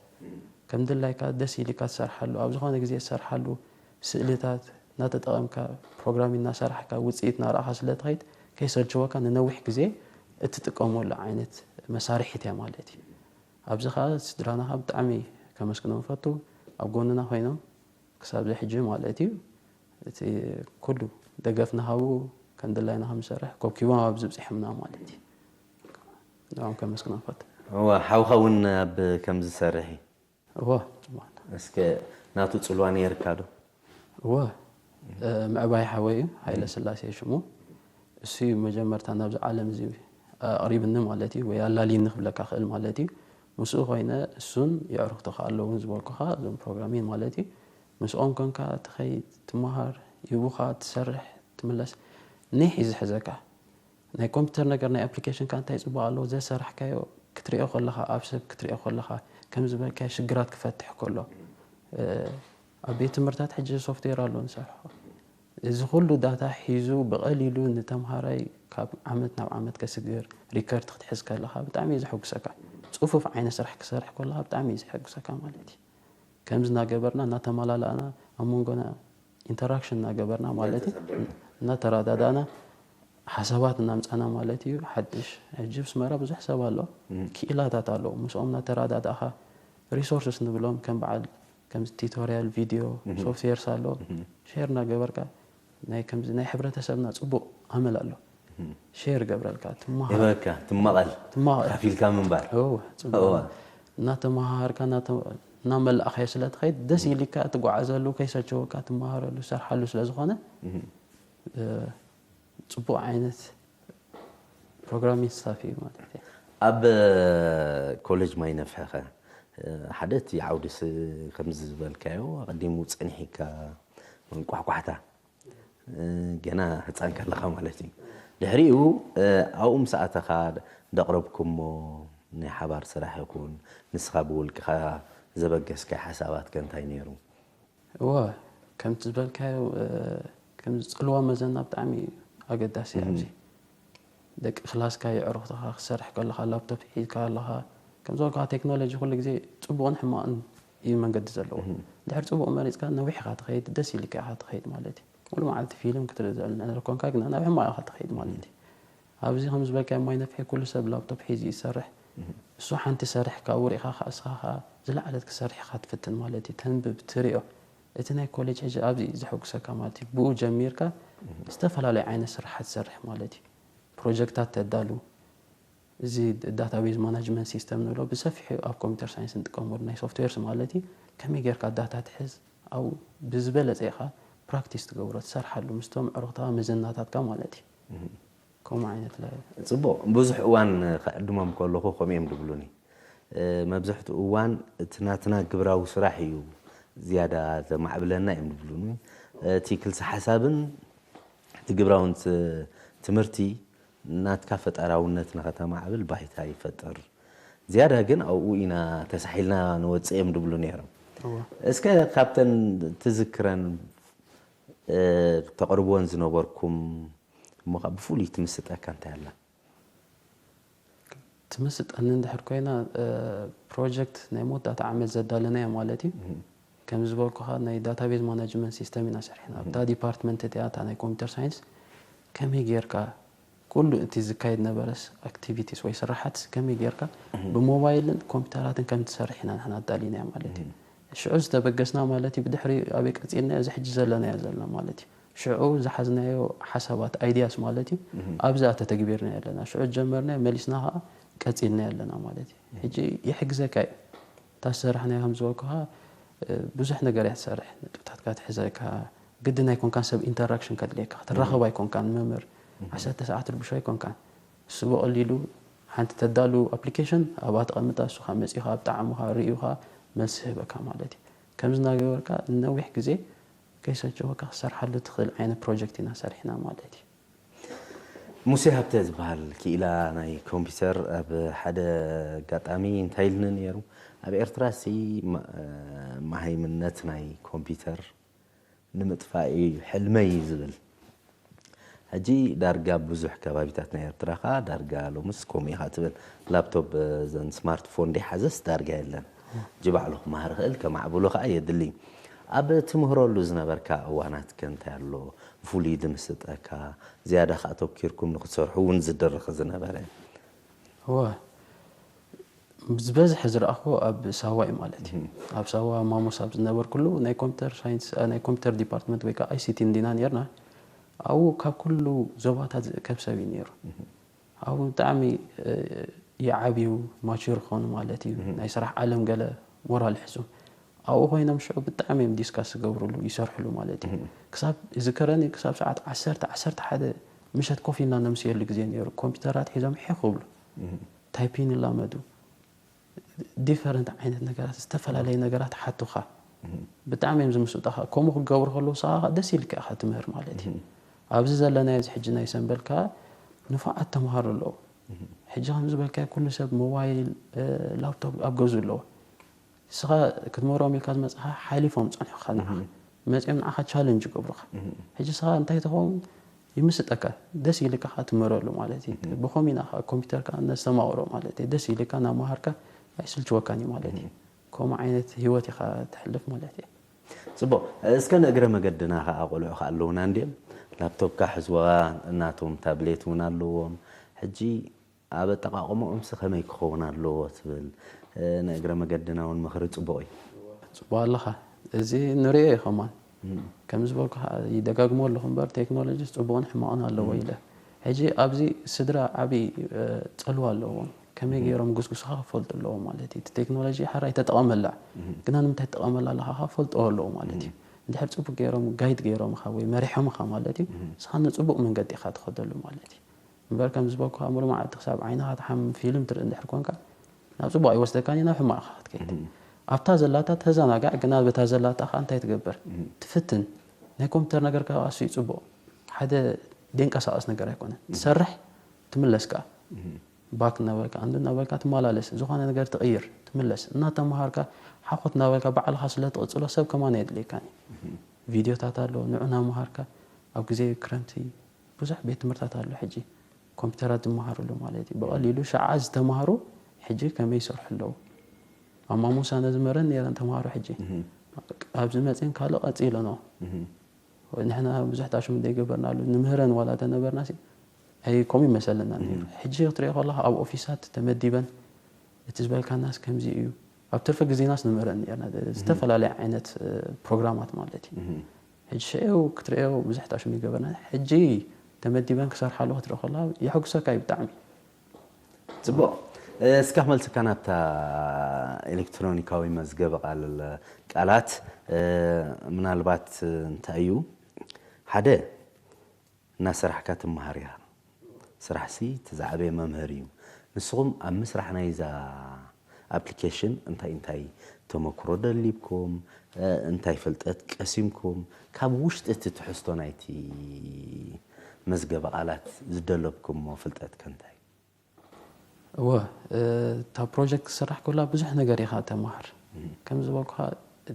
ከም ድላይካ ደስ ኢልካ ትሰርሓሉ ኣብ ዝኾነ ግዜ ትሰርሓሉ ስእልታት እናተጠቐምካ ፕሮግራሚንግ እናሰራሕካ ውፅኢት እናረኣኻ ስለ ትኸይድ ከይሰልችወካ ንነዊሕ ግዜ እትጥቀመሉ ዓይነት መሳርሒት እያ ማለት እዩ። ኣብዚ ኸዓ ስድራና ኸዓ ብጣዕሚ ከመስግኖም ፈቱ ኣብ ጎንና ኮይኖም ክሳብ ሕጂ ማለት እዩ እቲ ኩሉ ደገፍ እናሃቡ ከም ድላይና ከም ንሰርሕ ኮብኪቦም ኣብዚ ብፂሖምና ማለት እዩ። ንዕኦም ከመስግኖም ፈቱ። እወ ሓውኻ እውን ኣብ ከምዚ ዝሰርሕ እዩ። እወ ጽቡቕ። እስከ ናቱ ጽልዋ ነይርካ ዶ? እወ ምዕባይ ሓወይ እዩ ሃይለ ስላሴ ሽሙ። እሱ እዩ መጀመርታ ናብዚ ዓለም እዚ ኣቕሪብኒ ማለት እዩ ወይ ኣላልይኒ ክብለካ ክእል ማለት እዩ። ምስኡ ኮይነ እሱን የዕሩኽቱ ከኣ ኣለውን ዝበልኩኻ እዞም ፕሮግራሚን ማለት እዩ። ምስኦም ኮንካ ትኸይድ ትመሃር ይቡኻ ትሰርሕ ትምለስ ኒሕ እዩ ዝሕዘካ። ናይ ኮምፒውተር ነገር ናይ ኣፕሊኬሽን ከ እንታይ ፅቡቅ ኣለዎ ዘሰራሕካዮ ክትሪኦ ከለካ ኣብ ሰብ ክትሪኦ ከለካ ከም ዝበልካዮ ሽግራት ክፈትሕ ከሎ ኣብ ቤት ትምህርታት ሕጂ ሶፍትዌር ኣሎ ንሰርሖ እዚ ኩሉ ዳታ ሒዙ ብቀሊሉ ንተምሃራይ ካብ ዓመት ናብ ዓመት ከስግር ሪከርድ ክትሕዝ ከለካ ብጣዕሚ እዩ ዘሐጉሰካ ፅፉፍ ዓይነት ስራሕ ክሰርሕ ከለካ ብጣዕሚ እዩ ዘሐጉሰካ ማለት እዩ ከምዚ እናገበርና እናተመላላእና ኣብ መንጎና ኢንተራክሽን እናገበርና ማለት እዩ እናተረዳዳእና ሓሳባት እናምፃና ማለት እዩ ሓድሽ ሕጂ ብስመራ ብዙሕ ሰብ ኣሎ ክኢላታት ኣለዉ ምስኦም እናተረዳዳእካ ሪሶርስስ ንብሎም ከም በዓል ከምዚ ቲቶሪያል ቪድዮ ሶፍትዌርስ ኣሎ ሼር እናገበርካ ናይ ከምዚ ናይ ሕብረተሰብና ፅቡቅ ኣመል ኣሎ ሼር ገብረልካ ትመሃር ይበካ ትመቐል ትመቐል። ካፊልካ ምንባር እወ፣ ጽቡቕ። እናተመሃሃርካ እናተ- እናመላእኻዮ ስለ ትኸይድ ደስ ኢልካ ትጓዓዘሉ ከይሰልቸወካ ትመሃረሉ ትሰርሓሉ ስለ ዝኾነ እ፣ ጽቡቕ ዓይነት ፕሮግራሚንግ ስታፍ እዩ ማለት እዩ። ኣብ ኮሌጅ ማይ ነፍሐኸ ሓደ እቲ ዓውዲ ስ- ከምዚ ዝበልካዮ ኣቐዲሙ ፀኒሒካ መንቋሕቋሕታ ገና ህፃን ከለኻ ማለት እዩ ድሕሪኡ ኣብኡ ምስ ኣተኻ ደቕረብኩሞ ናይ ሓባር ስራሕ ይኹን ንስኻ ብውልቅኻ ዘበገስካይ ሓሳባትከ እንታይ ነይሩ? እወ ከምቲ ዝበልካዮ ከምዚ ፅልዋ መዘና ብጣዕሚ ኣገዳሲ ኣብዚ ደቂ ክላስካ የዕሩኽትኻ ክሰርሕ ከለኻ ላፕቶፕ ሒዝካ ኣለኻ ከምዚ በልኩኻ ቴክኖሎጂ ኩሉ ግዜ ፅቡቕን ሕማቕን እዩ መንገዲ ዘለዎ ድሕር ፅቡቕ መሪፅካ ነዊሕ ኢኻ ትኸይድ ደስ ኢልካ ኢኻ ትኸይድ ማለት እዩ ሙሉ መዓልቲ ፊልም ክትርኢ ዝእል ነገር ኮንካ ግና ናብ ሕማቕ ኢኻ ትኸይድ ማለት እዩ ኣብዚ ከም ዝበልካዮ ማይ ነፍሒ ኩሉ ሰብ ላፕቶፕ ሒዙ ይሰርሕ እሱ ሓንቲ ሰርሕ ካብኡ ሪእኻ ከዓ እስኻ ከዓ ዝለዓለት ክሰርሕ ኢኻ ትፍትን ማለት እዩ ተንብብ ትሪኦ እቲ ናይ ኮሌጅ ሕጂ ኣብዚ እዩ ዘሐጉሰካ ማለት እዩ ብኡ ጀሚርካ ዝተፈላለዩ ዓይነት ስራሓት ትሰርሕ ማለት እዩ ፕሮጀክታት ተዳሉ እዚ ዳታቤዝ ማናጅመንት ሲስተም ንብሎ ብሰፊሑ ኣብ ኮምፒተር ሳይንስ ንጥቀመሉ ናይ ሶፍትዌርስ ማለት እዩ ከመይ ጌርካ ዳታ ትሕዝ ኣብኡ ብዝበለፀ ኢኻ ፕራክቲስ ትገብሮ ትሰርሓሉ ምስቶም ዕሩኽትኻ መዘናታትካ ማለት እዩ ከምኡ ዓይነት ለ ፅቡቕ ብዙሕ እዋን ክዕድሞም ከለኹ ከምኡ እዮም ዝብሉኒ መብዛሕትኡ እዋን እቲ ናትና ግብራዊ ስራሕ እዩ ዝያዳ ዘማዕብለና እዮም ዝብሉኒ እቲ ክልሲ ሓሳብን እቲ ግብራውን ትምህርቲ ናትካ ፈጠራውነት ንኸተማዕብል ባይታ ይፈጥር ዝያዳ ግን ኣብኡ ኢና ተሳሒልና ንወፅእ እዮም ዝብሉ ነይሮም እስከ ካብተን ትዝክረን ተቕርብወን ዝነበርኩም እሞ ከዓ ብፍሉይ ትምስጠካ እንታይ ኣላ ትምስጠኒ እንድሕር ኮይና ፕሮጀክት ናይ መወዳእታ ዓመት ዘዳለናዮ ማለት እዩ ከም ዝበልኩኻ ናይ ዳታቤዝ ማናጅመንት ሲስተም ኢና ሰሪሕና ኣብታ ዲፓርትመንት እቲኣ እታ ናይ ኮምፒተር ሳይንስ ከመይ ጌርካ ኩሉ እቲ ዝካየድ ነበረስ ኣክቲቪቲስ ወይ ስራሓት ከመይ ጌርካ ብሞባይልን ኮምፒተራትን ከም ትሰርሕ ኢና ንሕና ኣዳሊናዮ ማለት እዩ ሽዑ ዝተበገስና ማለት እዩ ብድሕሪ ኣበይ ቀፂልና እዚ ሕጂ ዘለናዮ ዘለና ማለት እዩ ሽዑ ዝሓዝናዮ ሓሳባት ኣይድያስ ማለት እዩ ኣብዛ ተተግቢርና ኣለና ሽዑ ጀመርና መሊስና ከዓ ቀፂልና ኣለና ማለት እዩ ሕጂ ይሕግዘካ እዩ እታ ዝሰራሕናዮ ከም ዝበልኩኻ ብዙሕ ነገር እያ ትሰርሕ ነጥብታትካ ትሕዘካ ግድን ኣይኮንካን ሰብ ኢንተራክሽን ከድልየካ ክትራኸብ ኣይኮንካን መምህር ዓሰርተ ሰዓት ትርብሾ ኣይኮንካን እሱ ብቐሊሉ ሓንቲ ተዳሉ ኣፕሊኬሽን ኣብኣ ተቐምጣ እሱኻ መፂኻ ኣብ ጣዕሙኻ ርእዩኻ መልሲ ህበካ ማለት እዩ ከምዚ እናገበርካ ንነዊሕ ግዜ ከይሰልቸወካ ክሰርሓሉ ትኽእል ዓይነት ፕሮጀክት ኢና ሰሪሕና ማለት እዩ ሙሴ ሃብተ ዝበሃል ክኢላ ናይ ኮምፒውተር ኣብ ሓደ ኣጋጣሚ እንታይ ኢልኒ ነይሩ ኣብ ኤርትራ ሲ መሃይምነት ናይ ኮምፒውተር ንምጥፋእ እዩ ሕልመይ ዝብል ሕጂ ዳርጋ ብዙሕ ከባቢታት ናይ ኤርትራ ከዓ ዳርጋ ሎምስ ከምኡ ኢኻ ትብል ላፕቶፕ ዘን ስማርትፎን ደይሓዘስ ዳርጋ የለን ሕጂ ባዕሉ ክመሃር ክእል ከማዕብሎ ከዓ የድሊ ኣብ ትምህረሉ ዝነበርካ እዋናት ከ እንታይ ኣሎ ብፍሉይ ዝምስጠካ? ዝያዳ ከኣ ተኪርኩም ንክትሰርሑ እውን ዝድርኽ ዝነበረ? እወ፣ ዝበዝሐ ዝረኣኽዎ ኣብ ሳዋ እዩ ማለት እዩ። ኣብ ሳዋ ማሙስ ኣብ ዝነበርኩሉ ናይ ኮምፒተር ሳይንስ፣ እ፣ ናይ ኮምፒተር ዲፓርትመንት ወይ ከዓ ኣይሲቲ እንዲና ነርና። ኣብኡ ካብ ኩሉ ዞባታት ዝእከብ ሰብ እዩ ነይሩ። ኣብኡ ብጣዕሚ፣ እ፣ ይዓብዩ፣ ማቹር ክኾኑ ማለት እዩ። ናይ ስራሕ ዓለም ገለ ሞራል ይሕዙ። ኣብኡ ኮይኖም ሽዑ ብጣዕሚ እዮም ዲስካስ ዝገብርሉ፣ ይሰርሕሉ ማለት እዩ። ክሳብ ዝከረኒ ክሳብ ሰዓት ዓሰርተ፣ ዓሰርተ ሓደ ምሸት ኮፍ ኢልና ነምስየሉ ግዜ ነይሩ። ኮምፒተራት ሒዞም ሒኽ ክብሉ፣ ታይፒን ይላመዱ። ዲፈረንት ዓይነት ነገራት፣ ዝተፈላለየ ነገራት ሓቱኻ። ብጣዕሚ እዮም ዝምስጡኻ። ከምኡ ክገብሩ ከለዉ ንስኻ ደስ ኢልካ ኢኻ ትምህር ማለት እዩ። ኣብዚ ዘለናዮ እዚ ሕጂ ናይ ሰንበል ከኣ ንፉዓት ተምሃሮ ኣለዉ። ሕጂ ከም ዝበልካዮ ኩሉ ሰብ ሞባይል፣ እ፣ ላፕቶፕ ኣብ ገዝኡ ኣለዎ። ንስኻ ክትምህሮም ኢልካ ዝመጻኻ ሓሊፎም ጸንሑኻ ንዓኻ። መጺኦም ንዓኻ ቻለንጅ ይገብሩኻ። ሕጂ ንስኻ እንታይ ትኸውን ይምስጠካ፣ ደስ ኢልካ ኸዓ ትምህረሉ ማለት እዩ። ብኸምኡ ኢና ኸዓ ኮምፒተር ከኣ ነስተማቕሮ ማለት እዩ። ደስ ኢልካ እናመሃርካ ኣይስልችወካን እዩ ማለት እዩ። ከምኡ ዓይነት ህይወት ኢኻ ተሕልፍ ማለት እዩ። ጽቡቕ። እስከ ንእግረ መገድና ኸዓ ቆልዑ ኸዓ ኣለዉና እንድዮም። ላፕቶፕካ ሕዝዋ፣ እናቶም ታብሌት እውን ኣለዎም። ሕጂ ኣብ ኣጠቓቕምኦምሲ ከመይ ክኸውን ኣለዎ ትብል? ንእግረ መገድና እውን ምኽሪ ጽቡቕ እዩ። ጽቡቕ ኣለኻ። እዚ ንሪኦ እዩ ከማን። ከም ዝበልኩ ኸዓ ይደጋግሞ ኣለኹ እምበር ቴክኖሎጂስ ጽቡቕን ሕማቕን ኣለዎ ኢለ። ሕጂ ኣብዚ ስድራ ዓቢ፣ እ፣ ጽልዋ ኣለዎም። ከመይ ገይሮም ጉስጉስኻ ክፈልጡ ኣለዎም ማለት እዩ። እቲ ቴክኖሎጂ ሓራይ ተጠቐመላ፣ ግና ንምንታይ ትጠቐመላ ኣለኻ ክፈልጥዎ ኣለዎ ማለት እዩ። እንድሕር ጽቡቕ ገይሮም ጋይድ ገይሮምኻ ወይ መሪሖምኻ ማለት እዩ፣ ንስኻ ንጽቡቕ መንገዲ ኢኻ ትኸደሉ ማለት እዩ። እምበር ከም ዝበልኩኻ ሙሉእ መዓልቲ ክሳብ ዓይንኻ ትሓምም ፊልም ትርኢ እንድሕር ኮንካ፣ ናብ ጽቡቕ ኣይወስደካን እዩ፣ ናብ ሕማቕ ኢኻ ክትከይድ። ኣብታ ዘላታ ተዘናጋዕ፣ ግና በታ ዘላታ ከኣ እንታይ ትገብር? ትፍትን። ናይ ኮምፒተር ነገር ከኣ ኣዝዩ ጽቡቕ። ሓደ ደንቀሳቐስ ነገር ኣይኮነን። ትሰርሕ፣ ትምለስ ከኣ። ባክ እናበልካ፣ ኣንዱ እናበልካ ትመላለስ። ዝኾነ ነገር ትቕይር፣ ትምለስ። እናተምሃርካ፣ ሓኾት እናበልካ ባዕልኻ ስለ ትቕጽሎ ሰብ ከማን ኣየድልየካን እዩ። ቪድዮታት ኣሎ፣ ንዑ እናምሃርካ፣ ኣብ ግዜ ክረምቲ ብዙሕ ቤት ትምህርታት ኣሎ ሕጂ። ኮምፒተራት ዝመሃርሉ ማለት እዩ። ብቐሊሉ ሽዓ ዝተማህሩ ሕጂ ከመይ ይሰርሑ ኣለዉ። ኣብ ማሙሳ ነዚ መረን ነይረን ተምሃሮ ሕጂ። ኣብዚ መጺኤን ካልእ ቀጺለንኦ። ንሕና ብዙሕ ታሽሙ ዘይገበርናሉ፣ ንምህረን ዋላ ተነበርናሲ፣ ኣይ ከምኡ ይመሰለና ነይሩ። ሕጂ ክትሪኦ ከለኻ ኣብ ኦፊሳት ተመዲበን፣ እቲ ዝበልካናስ ከምዚ እዩ። ኣብ ትርፊ ግዜናስ ንምህረን ነርና፣ ዝተፈላለየ ዓይነት፣ እ፣ ፕሮግራማት ማለት እዩ። ሕጂ ሽዑ ክትሪኦ ብዙሕ ታሽሙ ይገበርና። ሕጂ ተመዲበን ክሰርሓሉ ክትርኢ ከለኻ የሐጉሰካ እዩ ብጣዕሚ። ጽቡቕ። እስካ ክመልሰካ ናብታ ኤሌክትሮኒካዊ መዝገበ ቃል-፣ ቃላት፣ እ፣ ምናልባት እንታይ እዩ? ሓደ፣ እናሰራሕካ ትመሃር ኢኻ። ስራሕሲ እቲ ዝዓበየ መምህር እዩ። ንስኹም ኣብ ምስራሕ ናይዛ ኣፕሊኬሽን እንታይ እንታይ ተመክሮ ደሊብኩም፣ እ፣ እንታይ ፍልጠት ቀሲምኩም፣ ካብ ውሽጢ እቲ ትሕዝቶ ናይቲ መዝገበ ቃላት ዝደለብኩሞ ፍልጠት ከ እንታይ? እወ፣ እታ ፕሮጀክት ክስራሕ ከላ ብዙሕ ነገር ኢኻ ተምሃር። ከም ዝበልኩኻ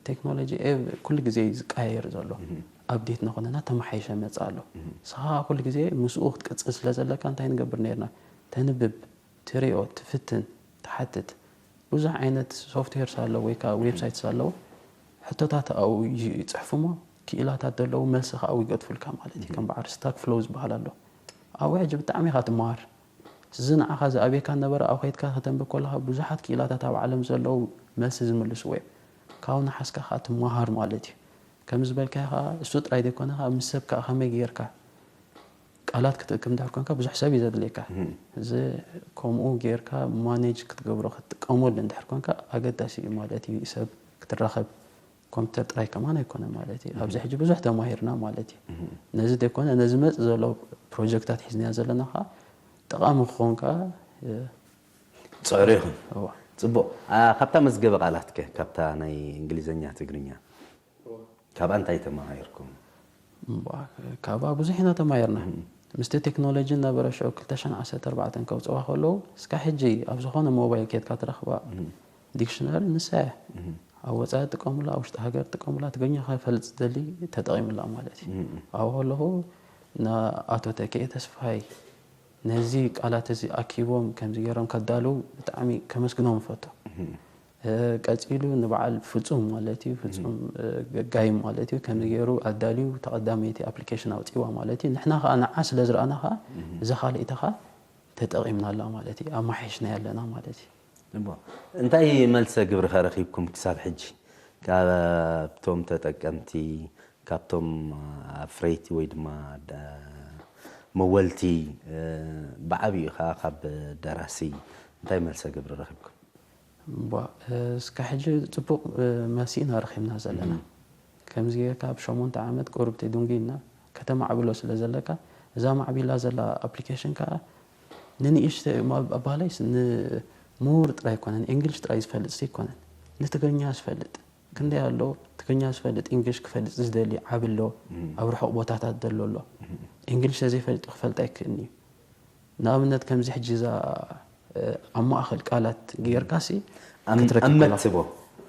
ቴክኖሎጂ ኤቭ-፣ ኩሉ ግዜ እዩ ዝቀያየር ዘሎ። ኣፕዴት እናኾነ እናተመሓየሸ መጽእ ኣሎ። ንስኻ ኩሉ ግዜ ምስኡ ክትቅጽል ስለ ዘለካ እንታይ ንገብር ነርና? ተንብብ፣ ትሪኦ፣ ትፍትን፣ ትሓትት። ብዙሕ ዓይነት ሶፍትዌርስ ኣለዉ ወይ ከዓ ዌብሳይትስ ኣለዉ። ሕቶታት ኣብኡ ይጽሕፉ እሞ ክኢላታት ዘለዉ መልሲ ከዓ ኣብኡ ይገድፉልካ ማለት እዩ። ከም በዓል ስታክ ፍሎው ዝበሃል ኣሎ። ኣብኡ ሕጂ ብጣዕሚ ኢኻ ትመሃር። እዚ ንዓኻ ዝኣብየካ ነበረ ኣብኡ ከይድካ ከተንብብ ከለኻ ብዙሓት ክኢላታት ኣብ ዓለም ዘለዉ መልሲ ዝምልስዎ እዮም። ካብኡ ንሓስካ ከዓ ትመሃር ማለት እዩ። ከም ዝበልካዮ ከዓ እሱ ጥራይ ዘይኮነ ከዓ ምስ ሰብ ከዓ ከመይ ጌርካ ቃላት ክትእክብ እንድሕር ኮንካ ብዙሕ ሰብ እዩ ዘድልየካ። እዚ ከምኡ ጌርካ ማኔጅ ክትገብሮ ክትጥቀመሉ እንድሕር ኮንካ ኣገዳሲ እዩ ማለት እዩ። ሰብ ክትራኸብ ኮምፒተር ጥራይ ከማን ኣይኮነ ማለት እዩ። ኣብዚ ሕጂ ብዙሕ ተማሂርና ማለት እዩ። ነዚ ዘይኮነ ነዚ መጽእ ዘሎ ፕሮጀክታት ሒዝናዮ ዘለና ከዓ ጠቓሚ ክኸውን ከዓ፣ እ፣ ጸዕሩ ይኹን። እዋ። ጽቡቕ። ኣ፣ ካብታ መዝገበ ቃላት ከ፣ ካብታ ናይ እንግሊዝኛ ትግርኛ ካብኣ እንታይ ተመሃርኩም? እምባ፣ ካብኣ ብዙሕ ኢና ተማሂርና። ምስቲ ቴክኖሎጂ ነበረ ሽዑ ክልተ ሽሕን ዓሰርተ ኣርባዕተን ከውፅዋ ከለዉ እስካ ሕጂ ኣብ ዝኾነ ሞባይል ኬድካ ትረኽባ ዲክሽነሪ ንሳ እያ። ኣብ ወፃኢ ጥቀሙላ፣ ኣብ ውሽጢ ሃገር ጥቀሙላ፣ ትግርኛ ከፈልጥ ዝደሊ ተጠቒሙላ ማለት እዩ። ኣብኡ ከለኹ ንኣቶ ተክኤ ተስፋይ ነዚ ቃላት እዚ ኣኪቦም ከምዚ ገይሮም ከዳልዉ ብጣዕሚ ከመስግኖም እፈቱ። ቀፂሉ ንበዓል ፍፁም ማለት እዩ፣ ፍፁም ገጋይም ማለት እዩ። ከመይ ገይሩ ኣዳልዩ ተቐዳመይቲ ኣፕሊኬሽን ኣውፅዋ ማለት እዩ። ንሕና ከዓ ንዓ ስለ ዝረኣና ከዓ እዛ ካልኣይቲ ከዓ ተጠቒምናላ ማለት እዩ፣ ኣማሒሽና ኣለና ማለት እዩ። እንታይ መልሰ ግብሪ ከረኺብኩም ክሳብ ሕጂ ካብቶም ተጠቀምቲ፣ ካብቶም ኣፍረይቲ ወይ ድማ መወልቲ፣ ብዓብዩ ከዓ ካብ ደራሲ እንታይ መልሰ ግብሪ ረኺብኩም? እስካ ሕጂ ፅቡቕ መልሲ ኢና ረኺብና ዘለና። ከምዚ ጌርካ ኣብ ሸሞንተ ዓመት ቁሩብ ተዱንጊና ከተማዕብሎ ስለ ዘለካ፣ እዛ ማዕቢላ ዘላ ኣፕሊኬሽን ከዓ ንንእሽተ ኣባላይስ ንምሁር ጥራይ ኣይኮነን፣ እንግሊሽ ጥራይ ዝፈልጥ ኣይኮነን፣ ንትግርኛ ዝፈልጥ ክንደይ ኣሎ። ትግርኛ ዝፈልጥ እንግሊሽ ክፈልጥ ዝደሊ ዓቢ ኣሎ፣ ኣብ ርሑቕ ቦታታት ዘሎ ኣሎ። እንግሊሽ ተዘይፈልጡ ክፈልጥ ኣይክእልን እዩ። ንኣብነት ከምዚ ሕጂ እዛ ኣብ ማእኸል ቃላት ጌርካሲ ክትረክብ ከላ ኣመትቦ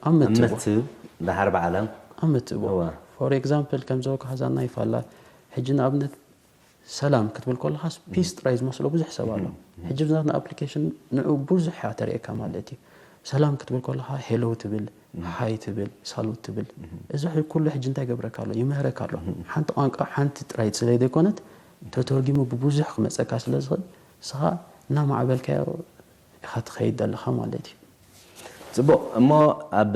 ኣመትቦ ኣመትብ ደሓር በዓላ ኣመትቦ እዋ። ፎር ኤግዛምፕል ከምዚ በልኩኻ እዛ ናይ ፋላ ሕጂ ንኣብነት ሰላም ክትብል ከለኻስ ፒስ ጥራይ ዝመስሎ ብዙሕ ሰብ ኣሎ። ሕጂ ብዛትና ኣፕሊኬሽን ንዑ ብዙሕ እያ ተርእየካ ማለት እዩ። ሰላም ክትብል ከለኻ ሄሎ ትብል፣ ሃይ ትብል፣ ሳሉት ትብል። እዚ ኩሉ ሕጂ እንታይ ገብረካ ኣሎ? ይምህረካ ኣሎ። ሓንቲ ቋንቋ ሓንቲ ጥራይ ስለ ዘይኮነት ተተርጊሙ ብብዙሕ ክመፀካ ስለ ዝኽእል ንስኻ እናማዕበልካዮ ኢኻ ትኸይድ ዘለኻ ማለት እዩ። ፅቡቕ እሞ ኣብ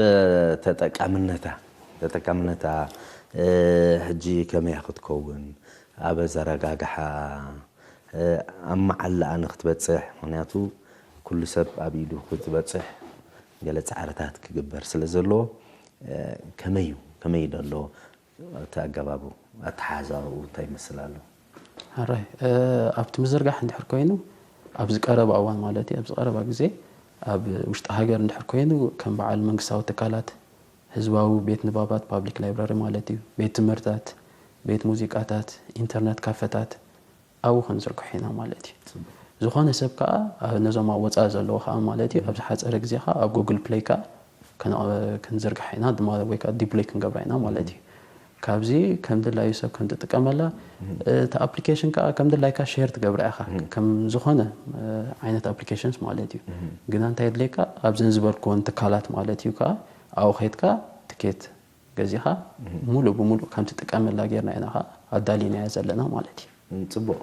ተጠቃምነታ ተጠቃምነታ ሕጂ ከመይ ክትከውን ኣብ ዘረጋግሓ ኣብ መዓላኣ ንክትበፅሕ ምክንያቱ ኩሉ ሰብ ኣብ ኢዱ ክትበፅሕ ገለ ፃዕርታት ክግበር ስለ ዘለዎ ከመይ እዩ ከመይ እዩ ዘሎ እቲ ኣገባቡ ኣተሓዛኡ እንታይ ይመስል ኣሎ? ሕራይ ኣብቲ ምዝርጋሕ እንድሕር ኮይኑ ኣብዚ ቀረባ እዋን ማለት እዩ ኣብዚ ቀረባ ግዜ ኣብ ውሽጢ ሃገር እንድሕር ኮይኑ ከም በዓል መንግስታዊ ትካላት ህዝባዊ ቤት ንባባት ፓብሊክ ላይብራሪ ማለት እዩ ቤት ትምህርታት ቤት ሙዚቃታት ኢንተርነት ካፈታት ኣብኡ ክንዝርግሖ ኢና ማለት እዩ። ዝኾነ ሰብ ከዓ ነዞም ኣብ ወፃኢ ዘለዎ ከዓ ማለት እዩ ኣብዚ ሓፀረ ግዜ ከዓ ኣብ ጉግል ፕሌይ ከዓ ክንዝርግሓ ኢና ድማ ወይ ከዓ ዲፕሎይ ክንገብራ ኢና ማለት እዩ። ካብዚ ከም ድላዩ ሰብ ከም ትጥቀመላ እቲ ኣፕሊኬሽን ከዓ ከም ድላይካ ሼር ትገብራ ኢኻ ከም ዝኾነ ዓይነት ኣፕሊኬሽንስ ማለት እዩ። ግና እንታይ የድልየካ ኣብዘን ዝበልክወን ትካላት ማለት እዩ ከዓ ኣብኡ ከይድካ ትኬት ገዚኻ ሙሉእ ብሙሉእ ከም ትጥቀመላ ጌርና ኢና ከዓ ኣዳሊናዮ ዘለና ማለት እዩ። ፅቡቕ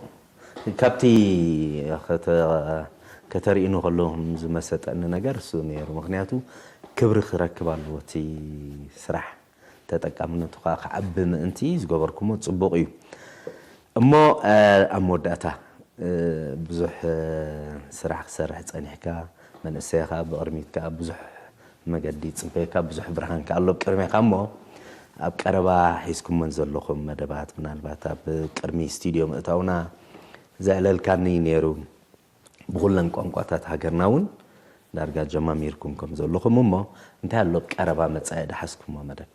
ካብቲ ከተርእዩኒ ከለኹም ዝመሰጠኒ ነገር እሱ ነይሩ ምክንያቱ ክብሪ ክረክብ ኣለዎ እቲ ስራሕ ተጠቃምነቱ ከዓ ክዓቢ ምእንቲ ዝገበርኩሞ ፅቡቕ እዩ እሞ ኣብ መወዳእታ ብዙሕ ስራሕ ክሰርሕ ፀኒሕካ መንእሰይ ከዓ ብቕድሚት ከዓ ብዙሕ መገዲ ይፅበየካ ብዙሕ ብርሃን ከዓ ኣሎ ኣብ ቅድሜካ እሞ ኣብ ቀረባ ሒዝኩመን ዘለኹም መደባት ምናልባት ኣብ ቅድሚ ስቱድዮ ምእታውና ዘዕለልካኒ ነይሩ ብኩለን ቋንቋታት ሃገርና እውን ዳርጋ ጀማሚርኩም ከም ዘለኹም እሞ እንታይ ኣሎ ኣብ ቀረባ መፃኢ ድሓዝኩሞ መደብ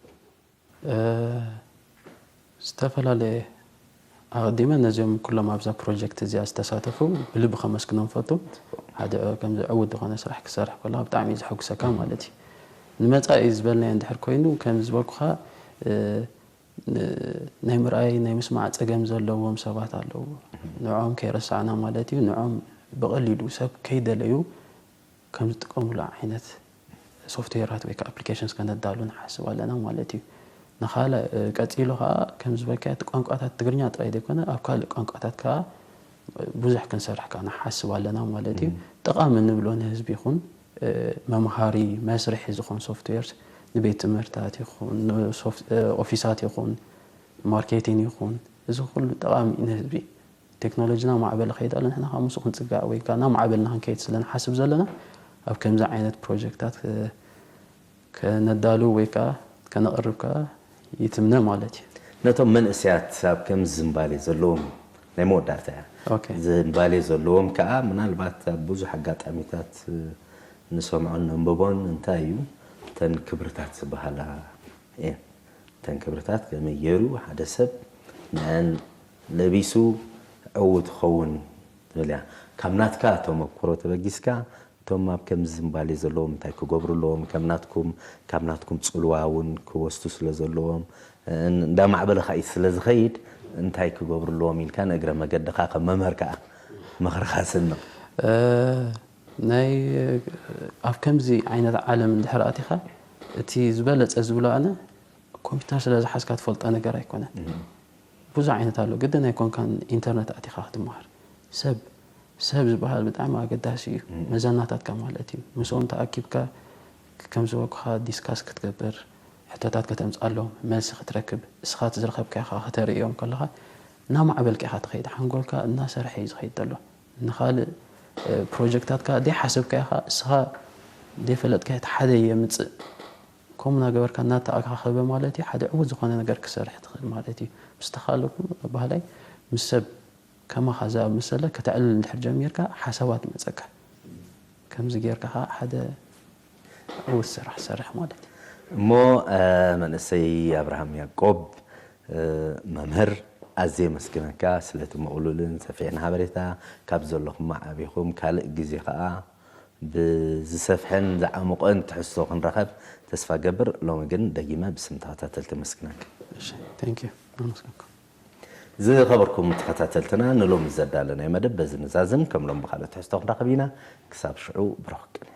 ዝተፈላለየ ኣቐዲመ ነዚኦም ኩሎም ኣብዛ ፕሮጀክት እዚኣ ዝተሳተፉ ብልቢ ከመስግኖም ፈቱ። ሓደ ከምዚ ዕውት ዝኾነ ስራሕ ክሰርሕ ከለካ ብጣዕሚ እዩ ዘሐጉሰካ ማለት እዩ። ንመፃኢ ዝበልናዮ እንድሕር ኮይኑ ከም ዝበልኩኻ ናይ ምርኣይ ናይ ምስማዕ ፀገም ዘለዎም ሰባት ኣለዉ። ንዕኦም ከይረሳዕና ማለት እዩ። ንዕኦም ብቐሊሉ ሰብ ከይደለዩ ከም ዝጥቀሙሉ ዓይነት ሶፍትዌራት ወይ ከዓ ኣፕሊኬሽንስ ከነዳሉ ንሓስብ ኣለና ማለት እዩ። ንኻልእ ቀፂሉ ከዓ ከም ዝበልካዮ እቲ ቋንቋታት ትግርኛ ጥራይ ዘይኮነ ኣብ ካልእ ቋንቋታት ከዓ ብዙሕ ክንሰርሕ ከዓ ንሓስብ ኣለና ማለት እዩ። ጠቓሚ ንብሎ ንህዝቢ ይኹን መምሃሪ መስርሒ ዝኾን ሶፍትዌርስ ንቤት ትምህርታት ይኹን ንኦፊሳት ይኹን ማርኬቲንግ ይኹን እዚ ኩሉ ጠቓሚ እዩ ንህዝቢ። ቴክኖሎጂ እናማዕበለ ከይድ ኣሎ ንሕና ከዓ ምስኡ ክንፅጋዕ ወይ ከዓ እናማዕበልና ክንከይድ ስለ ንሓስብ ዘለና ኣብ ከምዚ ዓይነት ፕሮጀክታት ከነዳሉ ወይ ከዓ ከነቕርብ ከዓ ይትምነ ማለት እዩ። ነቶም መንእሰያት ኣብ ከምዚ ዝንባሌ ዘለዎም ናይ መወዳእታ እያ ኦኬ። ዝንባሌ ዘለዎም ከዓ ምናልባት ኣብ ብዙሕ ኣጋጣሚታት ንሰምዖን ነንብቦን እንታይ እዩ እተን ክብርታት ዝበሃላ እየን። እተን ክብርታት ከመይ ገይሩ ሓደ ሰብ ንዐን ለቢሱ ዕዉት ክኸውን ትብል እያ። ካብ ናትካ ተመኩሮ ተበጊስካ እቶም ኣብ ከምዚ ዝንባሌ ዘለዎም እንታይ ክገብሩ ኣለዎም ከም ናትኩም ካብ ናትኩም ፅልዋ እውን ክወስዱ ስለ ዘለዎም እንዳማዕበለ ከዓ እዩ ስለ ዝኸይድ እንታይ ክገብሩ ኣለዎም ኢልካ ንእግረ መገድኻ ከም መምህር ከዓ ምኽርኻ ስንቕ። ናይ ኣብ ከምዚ ዓይነት ዓለም እንድሕር ኣቲኻ እቲ ዝበለጸ ዝብሎ ኣነ ኮምፒውተር ስለ ዝሓዝካ ትፈልጦ ነገር ኣይኮነን። ብዙሕ ዓይነት ኣሎ። ግድን ኣይኮንካን ኢንተርነት ኣቲኻ ክትመሃር። ሰብ ሰብ ዝበሃል ብጣዕሚ ኣገዳሲ እዩ። መዘናታትካ ማለት እዩ። ምስኦም ተኣኪብካ ከም ዝበልኩኻ ዲስካስ ክትገብር፣ ሕቶታት ከተምፅኣሎም፣ መልሲ ክትረክብ፣ እስኻ እቲ ዝረኸብካዮ ከዓ ከተርእዮም ከለኻ እናማዕበልካ ኢኻ ትኸይድ። ሓንጎልካ እናሰርሐ እዩ ዝኸይድ ዘሎ። ንኻልእ ፕሮጀክታትካ ዘይሓሰብካዮ ከዓ እስኻ ዘይፈለጥካዮ እቲ ሓደ የምፅእ። ከምኡ እናገበርካ እናተኣኻኸበ ማለት እዩ ሓደ ዕዉት ዝኾነ ነገር ክሰርሕ ትኽእል ማለት እዩ። ምስ ተኻለኩም ባህላይ ምስ ሰብ ከማኻ ዝኣመሰለ ከተዕልል እንድሕር ጀሚርካ ሓሳባት ይመፀካ። ከምዚ ጌርካ ከዓ ሓደ ዕዉት ስራሕ ትሰርሕ ማለት እዩ። እሞ መንእሰይ ኣብርሃም ያቆብ መምህር ኣዝየ የመስግነካ ስለቲ ምቕሉልን ሰፊሕን ሓበሬታ ካብ ዘለኹም ዓቢኹም ካልእ ግዜ ከዓ ብዝሰፍሐን ዝዓሙቐን ትሕዝቶ ክንረኸብ ተስፋ ገብር። ሎሚ ግን ደጊመ ብስም ተኸታተልቲ የመስግነካ። Thank you ኣመስገንኩም። ዝኸበርኩም ተኸታተልትና ንሎሚ ዘዳለናዮ መደብ በዚ ንዛዝም። ከም ሎም ብኻልእ ትሕዝቶ ክንረኸብ ኢና። ክሳብ ሽዑ ብሩኽ ቅነ።